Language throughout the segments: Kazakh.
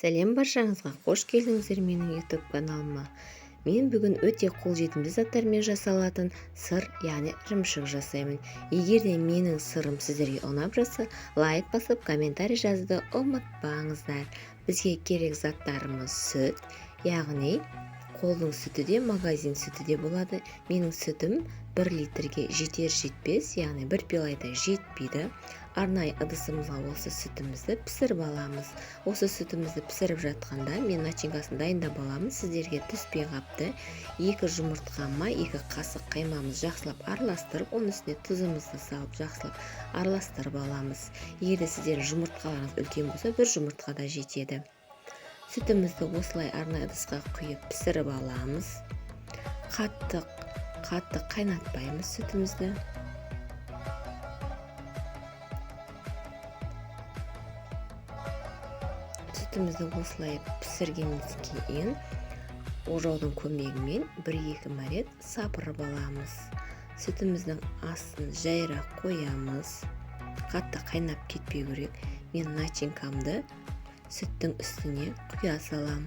Сәлем баршаңызға, қош келдіңіздер менің YouTube каналыма. Мен бүгін өте қолжетімді заттармен жасалатын сыр, яғни ірімшік жасаймын. Егер де менің сырым сіздерге ұнап жатса, лайк басып, комментарий жазуды ұмытпаңыздар. Бізге керек заттарымыз сүт, яғни қолдың сүті де, магазин сүті де болады. Менің сүтім 1 литрге жетер жетпес, яғни бір пилайда жетпейді. Арнайы ыдысымызға осы сүтімізді пісіріп аламыз. Осы сүтімізді пісіріп жатқанда мен начинкасын дайындап аламын. Сіздерге түспей қапты. 2 жұмыртқа май, 2 қасық қаймамыз жақсылап араластырып, оның үстіне тұзымызды салып жақсылап араластырып аламыз. Егер де сіздердің жұмыртқаларыңыз үлкен болса, бір жұмыртқа да жетеді. Сүтімізді осылай арнайы ыдысқа құйып пісіріп аламыз. Қатты қатты қайнатпаймыз сүтімізді. Сүтімізді осылай пісіргеннен кейін ожаудың көмегімен 1-2 мәрет сапырып аламыз. Сүтіміздің астын жайырақ қоямыз. Қатты қайнап кетпеу керек. Мен начинкамды сүттің үстіне құя салам.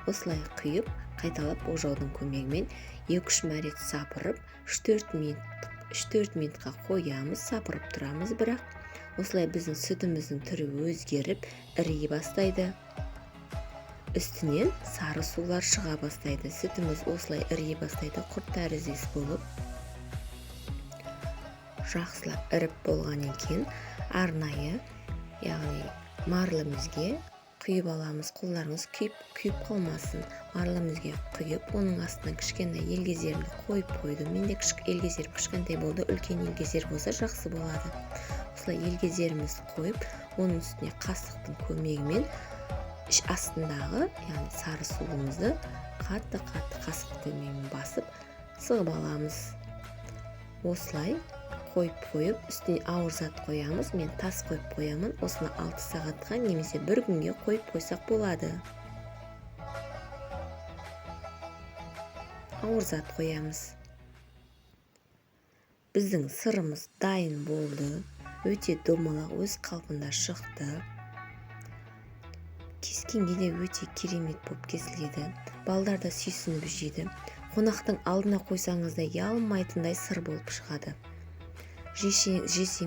Осылай құйып, қайталап ожаудың көмегімен 2-3 мәрет сапырып, 3-4 минутқа қоямыз, сапырып тұрамыз бірақ. Осылай біздің сүтіміздің түрі өзгеріп, іри бастайды. Үстінен сары сулар шыға бастайды. Сүтіміз осылай іри бастайды, құрт тәріздес болып. Жақсылап іріп болғаннан кейін арнайы, яғни марлымызге құйып аламыз. Қолдарыңыз күйіп қалмасын. Марлымызге құйып, оның астына кішкентай елгезерімді қойып қойдым. Менде елгезер кішкентай болды, үлкен елгезер болса жақсы болады. Осылай елгезерімізді қойып, оның үстіне қасықтың көмегімен іш астындағы, яғни сары суымызды қатты-қатты қасықтың көмегімен басып сығып аламыз. Осылай қойып-қойып, үстіне ауыр зат қоямыз. Мен тас қойып қоямын. Осыны 6 сағатқа немесе бір күнге қойып қойсақ болады. Ауыр зат қоямыз. Біздің сырымыз дайын болды. Өте домалақ өз қалпында шықты. Кескенге де өте керемет болып кесіледі. Балдар да сүйсініп жейді. Қонақтың алдына қойсаңыз да ұялмайтындай сыр болып шығады. Жесеңіз